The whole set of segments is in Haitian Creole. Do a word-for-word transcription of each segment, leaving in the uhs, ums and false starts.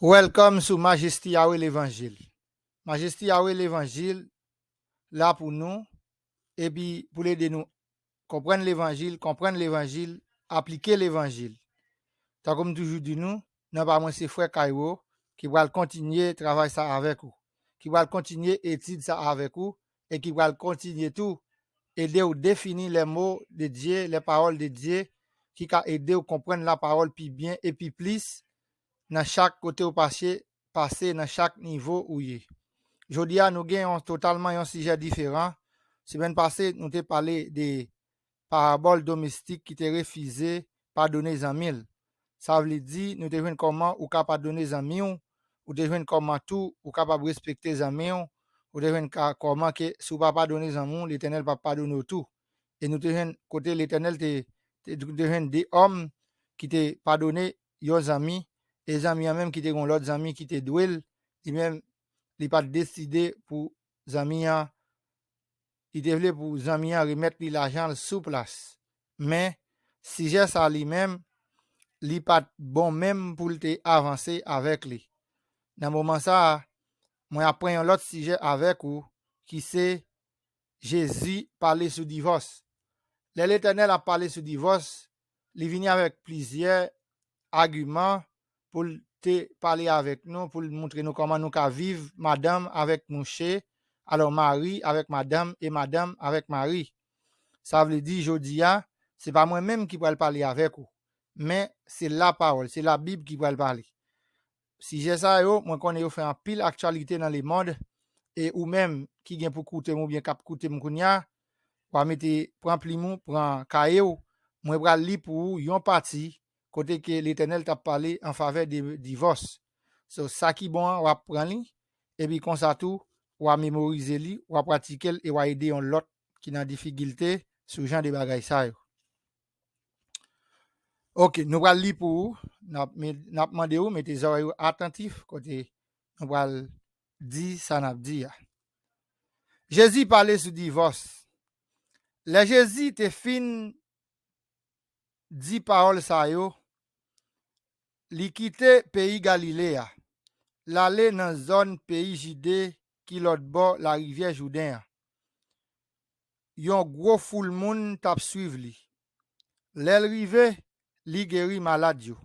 Welcome sou Majesti Yahweh Levanjil. Majesti Yahweh Levanjil la pou nou, epi pou l ede nou konprann Levanjil, konprann Levanjil, aplike Levanjil. Tankou m toujou di nou, non pa mwen se frè Kaywo ki pral kontinye travay sa avèk ou, ki pral kontinye etid sa avèk ou, e ki pral kontinye tou ede w defini les mots de Dieu, les paroles de Dieu, ki ka ede w konprann lapawòl pi byen e pi plis nan chak kote w pase, pase nan chak nivo ou ye. Jodi a, nou gen yon totalman yon sijè diferan. Semèn pase, nou te pale de parabòl domestik ki te refize padone zanmi l. Sa vle di, nou te jwenn kòman ou ka padone zanmi w, ou te jwenn kòman tou ou kapab respekte zanmi w, ou te jwenn ka, kòman ke si w pa padone zanmi w, Letènèl p ap padone w tou. E nou te jwenn kote Letènèl te, te, te jwenn de òm ki te padone yon zanmi, e zanmi an menm ki te gen yon lòt zanmi ki te dwe l, li menm, li pa t deside pou zanmi an, li te vle pou zanmi an remèt li lajan l sou plas. Men, sijè sa li menm, li pa t bon menm pou l te avanse avèk li. Nan moman sa a, mwen ap pran yon lòt sijè avèk ou, ki se Jezi pale sou divòs. Lè Letènèl ap pale sou divòs, li vini avèk plizyè agiman pou l te pale avèk nou, pou l montre nou kòman nou ka viv madanm avèk mouche, alò mari avèk madanm e madanm avèk mari. Sa vle di, jodi a, se pa mwen menm ki pral pale avèk ou, men se lapawòl, se Labib ki pral pale. Sijè sa yo, mwen konnen yo fè anpil aktyalite nan lemonn, e ou menm ki gen pou koute m oubyen k ap koute m kounye a, w a mete, pran plim ou, pran kaye w, mwen pral li pou ou yon pati kote ke Letènèl t ap pale an favè de divòs. So, sa ki bon an, w ap pran li, epi konsa tou, w a memorize li, w a pratike l e w a ede yon lòt ki nan difikilte sou jan de bagay sa yo. Ok, nou pral li pou ou. N ap, n ap mande ou mete zòrèy ou atantif kote nou pral di sa n ap di a. Jezi pale sou divòs. Lè Jezi te fin di pawòl sa yo, li kite peyi Galile a, l ale nan zòn peyi Jide ki lòtbò larivyè Jouden an. Yon gwo foul moun t ap swiv li. Lè l rive, li geri malad yo.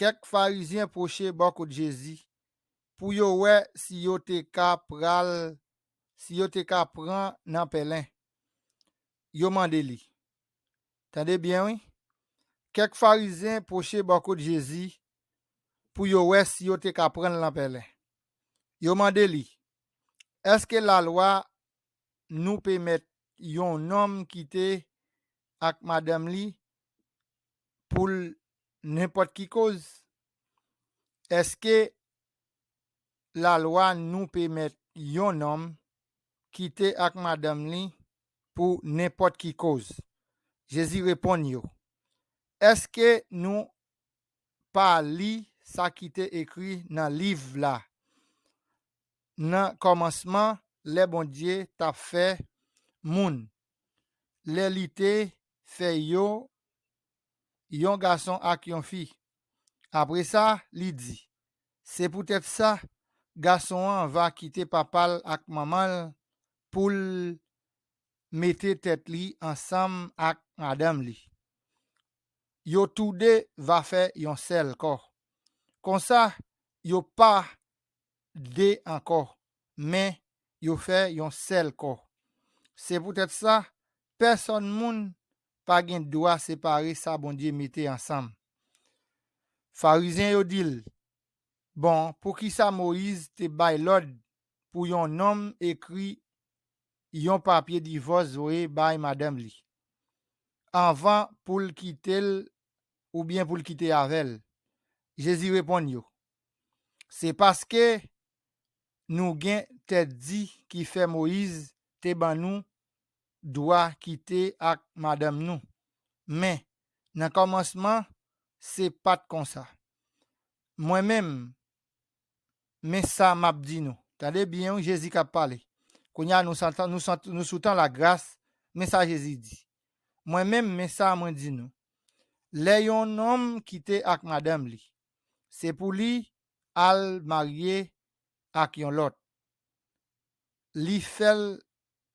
Kèk Farizyen pwoche bò kot Jezi pou yo wè si yo te ka pral, si yo te ka pran nan pèlen. Yo mande li. Tande byen, wi. Kèk Farizyen pwoche bò kot Jezi pou yo wè si yo te ka pran l nan pèlen. Yo mande li, èske lalwa nou pèmèt yon nonm kite ak madanm li pou l nenpòt ki koz? Èske lalwa nou pèmèt yon nonm kite ak madanm li pou nenpòt ki koz? Jezi reponn yo, èske nou pa li sa ki te ekri nan liv la? Nan kòmansman, lè Bondye t ap fè moun, lè li te fè yo yon gason ak yon fi. Apre sa, li di, se poutèt sa, gason an va kite papa l ak manman l pou l mete tèt li ansanm ak madanm li. Yo toude va fè yon sèl kò. Konsa, yo pa de ankò, men yo fè yon sèl kò. Se poutèt sa, pèsòn moun pa gen dwa separe sa Bondye mete ansanm. Farizyen yo di l, bon, poukisa Moyiz te bay lòd pou yon nonm ekri yon papye divòs voye bay madanm li anvan pou l kite l oubyen pou l kite avè l? Jezi reponn yo, se paske nou gen tèt di ki fè Moyiz te ban nou dwa kite ak madanm nou. Men, nan kòmansman, se pa t konsa. Mwen menm, men sa m ap di nou. Tande byen, wi, Jezi k ap pale. Kounye a, nou, nou, nou sou tan lagras, men sa Jezi di. Mwen menm, men sa mwen di nou. Lè yon nonm kite ak madanm li, se pou li al marye ak yon lòt. Li fè l,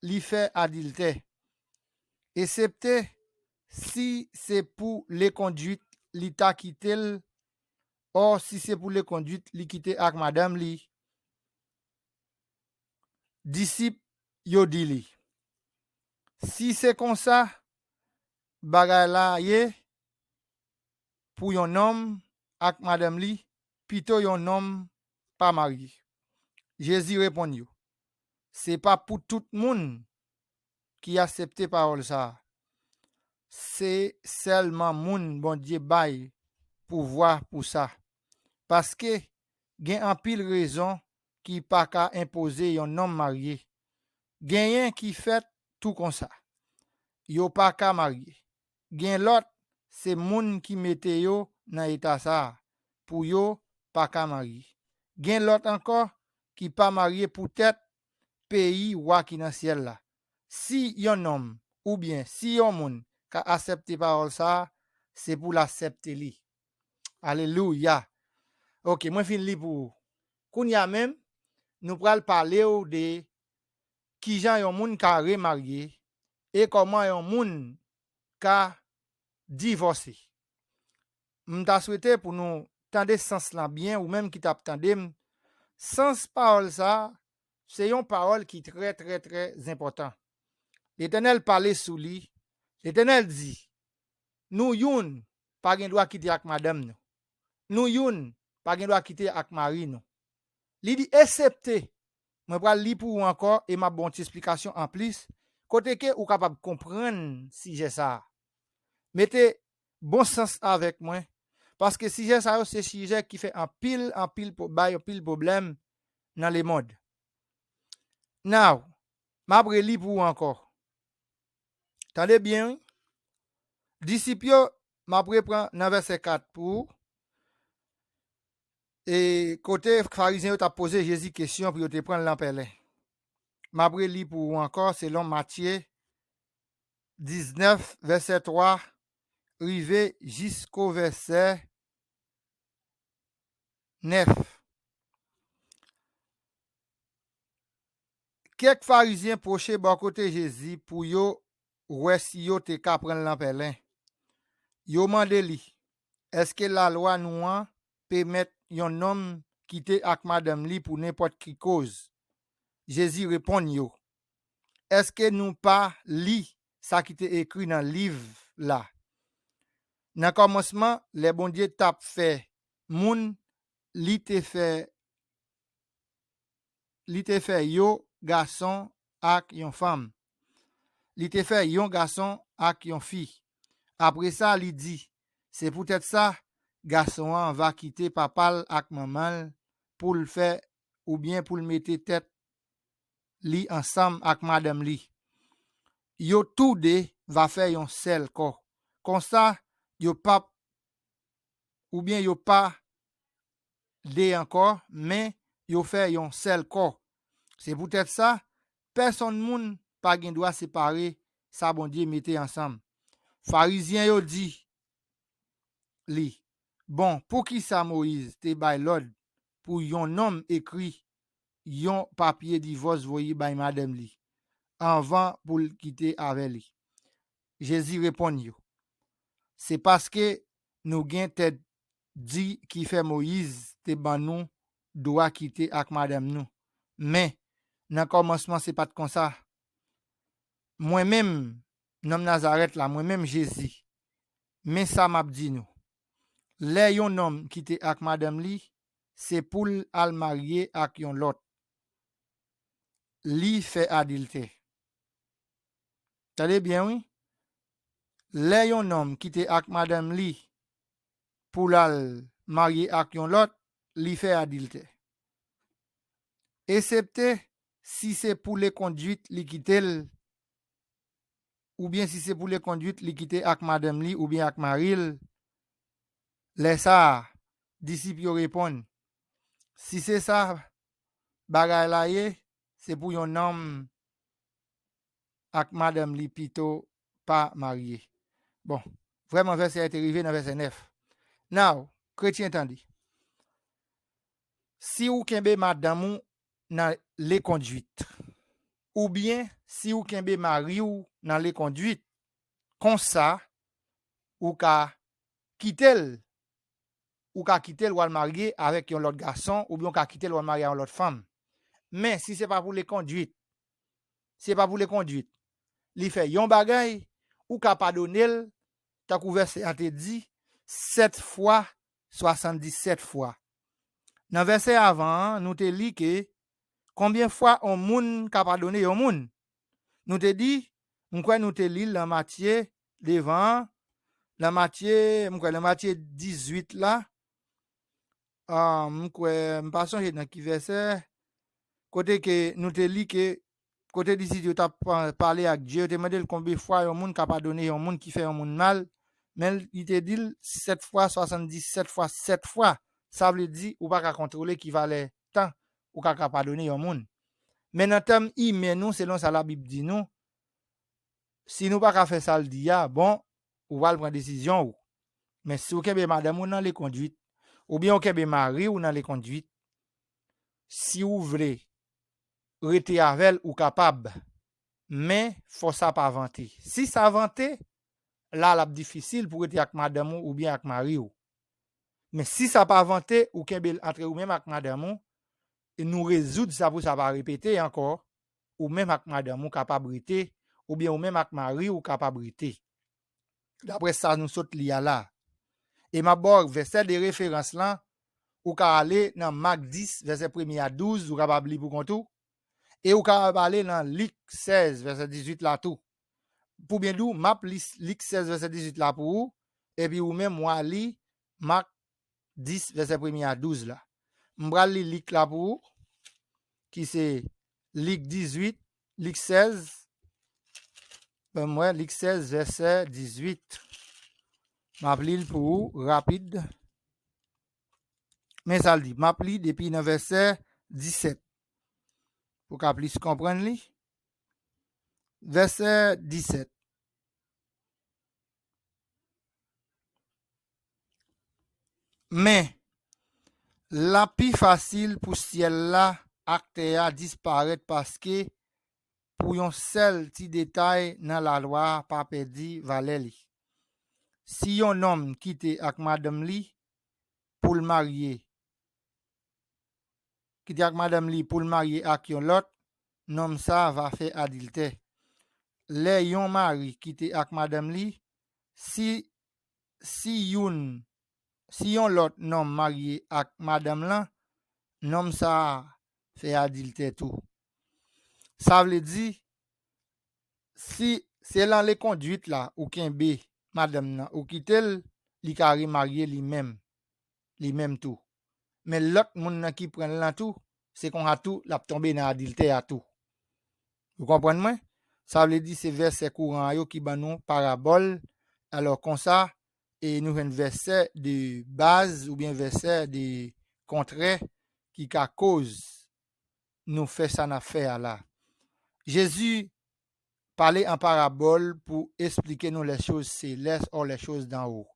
li fè adiltè. Esepte si se pou lekondwit li ta kite l, ò si se pou lekondwit li kite ak madanm li. Disip yo di li, si se konsa bagay la ye pou yon nonm ak madanm li, pito yon nonm pa marye. Jezi reponn yo, se pa pou tout moun ki aksepte pawòl sa a. Se sèlman moun Bondye bay pouvwa pou sa. Paske gen anpil rezon ki pa ka enpoze yon nonm marye. Genyen ki fèt tou konsa. Yo pa ka marye. Gen lòt, se moun ki mete yo nan eta sa a, pou yo pa ka marye. Gen lòt ankò ki pa marye poutèt peyi wa ki nan syèl la. Si yon nonm oubyen si yon moun ka aksepte pawòl sa a, se pou l aksepte li. Alelouya. Ok, mwen fin li pou ou. Kounye a menm, nou pral pale w de kijan yon moun ka remarye e kòman yon moun ka divòse. M ta swete pou nou tande sans lan byen, ou menm ki t ap tande m. Sans pawòl sa a, se yon pawòl ki trè, trè, trè enpòtan. Letènèl pale sou li. Letènèl di, nou youn pa gen dwa kite ak madanm nou. Nou youn pa gen dwa kite ak mari nou. Li di, esepte, mwen pral li pou ou ankò e m ap ba w ti esplikasyon anplis, kote ke ou kapab konprann sijè sa a. Mete bon sans avèk mwen, paske sijè sa yo se sijè ki fè anpil, anpil, bay anpil pwoblèm nan lemonn. Now, m ap reli pou ou ankò. Tande byen, wi. Disip yo, m ap repran nan vèsè kat pou ou. E kote Farizyen yo t ap poze Jezi kesyon pou yo te pran l nan pèlen. M ap reli pou ou ankò selon Matye diznèf, vèsè twa, rive jisko vèsè nèf. Kèk Farizyen pwoche bò kote Jezi pou yo wè si yo te ka pran l nan pèlen. Yo mande li, èske lalwa nou an pèmèt yon nonm kite ak madanm li pou nenpòt ki koz? Jezi reponn yo, èske nou pa li sa ki te ekri nan liv la? Nan kòmansman, lè Bondye t ap fè moun, li te fè li te fè yo gason ak yon fanm. Li te fè yon gason ak yon fi. Apre sa, li di, se poutèt sa, gason an va kite papa l ak manman l pou l fè, oubyen pou l mete tèt li ansanm ak madanm li. Yo toude va fè yon sèl kò. Konsa, yo p ap, oubyen yo pa de ankò, men yo fè yon sèl kò. Se poutèt sa, pèsonn moun pa gen dwa separe sa Bondye mete ansanm. Farizyen yo di li, bon, poukisa Moyiz te bay lòd pou yon nonm ekri yon papye divòs voye bay madanm li anvan pou l kite avè li? Jezi reponn yo, se paske nou gen tèt di ki fè Moyiz te ban nou dwa kite ak madanm nou. Men, nan kòmansman, se pa t konsa. Mwen menm, nonm Nazarèt la, mwen menm Jezi, men sa m ap di nou. Lè yon nonm kite ak madanm li, se pou l al marye ak yon lòt. Li fè adiltè. Tande byen, wi. Lè yon nonm kite ak madanm li pou l al marye ak yon lòt, li fè adiltè. Esepte si se pou lekondwit li kite l, oubyen si se pou lekondwit li kite ak madanm li oubyen ak mari l. Lè sa a, disip yo reponn, si se sa bagay la ye, se pou yon nonm ak madanm li pito pa marye. Bon, vrèman, vèsè a te rive nan vèsè nèf. Now, kretyen, tande. Si ou kenbe madanm ou nan lekondwit, oubyen si ou kenbe mari w nan lekondwit, konsa, ou ka kite l, ou ka kite l w al marye avèk yon lòt gason, oubyen ou ka kite l w al marye a yon lòt fanm. Men, si se pa pou lekondwit, si se pa pou lekondwit, li fè yon bagay, ou ka padone l, tankou vèsè a te di, sèt fwa, swasanndisèt fwa. Nan vèsè avan an, nou te li ke konbyen fwa yon moun ka padone yon moun? Nou te di, m kwè nou te li l nan Matye devan an, nan Matye, m kwè nan Matye dizuit la, ah, m kwè, m pa sonje nan ki vèsè, kote ke nou te li ke, kote disit yo t ap pa-, pale ak Dye, yo te mande l konbyen fwa yon moun ka padone yon moun ki fè yon moun mal, men li te di l sèt fwa, swasanndisèt fwa, sèt fwa. Sa vle di, ou pa ka kontwole ki valè tan ou ka, ka padone yon moun. Men nan tèm imen nou, selon sa Labib di nou, si nou pa ka fè sa l di a, bon, ou pral pran desizyon ou. Men si ou kenbe madanm ou nan lekondwit, oubyen ou kenbe mari ou nan lekondwit, si ou vle rete avè l, ou kapab. Men, fò sa pa vante. Si sa vante, la, l ap difisil pou rete ak madanm ou oubyen ak mari w. Men si sa pa vante, ou kenbe l antre ou menm ak madanm ou, e nou rezoud sa pou sa pa repete ankò, ou menm ak madanm ou kapab rete, oubyen ou menm ak mari w kapab rete. Daprè sa nou sot li a la. E m ap ba w vèsè de referans lan, ou ka ale nan Mak dis, vèsè premye a douz, ou kapab li pou kont ou. E ou kapab ale nan Lik sèz, vèsè dizuit la tou. Pou byen di w, m ap li Lik sèz, vèsè dizuit la pou ou, epi ou menm w a li Mak dis, vèsè premye a douz la. M pral li Lik la pou ou, ki se Lik dizuit, Lik sèz, ban m wè, Lik sèz, vèsè dizuit. M ap li l pou ou, rapid. Men sa l di, m ap li depi nan vèsè disèt. Pou w ka plis konprann li. Vèsè disèt. Men, l ap pi fasil pou syèl la ak tè a disparèt paske pou yon sèl ti detay nan lalwa a pa pèdi valè li. Si yon nonm kite ak madanm li pou l marye, kite ak madanm li pou l marye ak yon lòt, nonm sa a va fè adiltè. Lè yon mari kite ak madanm li, si, si youn, si yon lòt nonm marye ak madanm lan, nonm sa a fè adiltè tou. Sa vle di, si se lan lekondwit la ou kenbe madanm nan, ou kite l, li ka remarye li menm, li menm tou. Men lòt moun nan ki pran l lan tou, se konsa tou, l ap tonbe nan adiltè a tou. Ou konprann mwen? Sa vle di se vèsè kouran yo ki ban nou parabòl. Alò konsa, e nou jwenn vèsè de baz oubyen vèsè de kontrè ki ka koz nou fè sa n ap fè a la. Jezi pale an parabòl pou esplike nou les choses célestes or les choses d'en haut.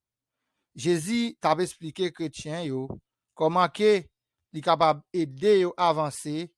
Jezi t ap esplike kretyen yo kòman ke li kapab ede yo avanse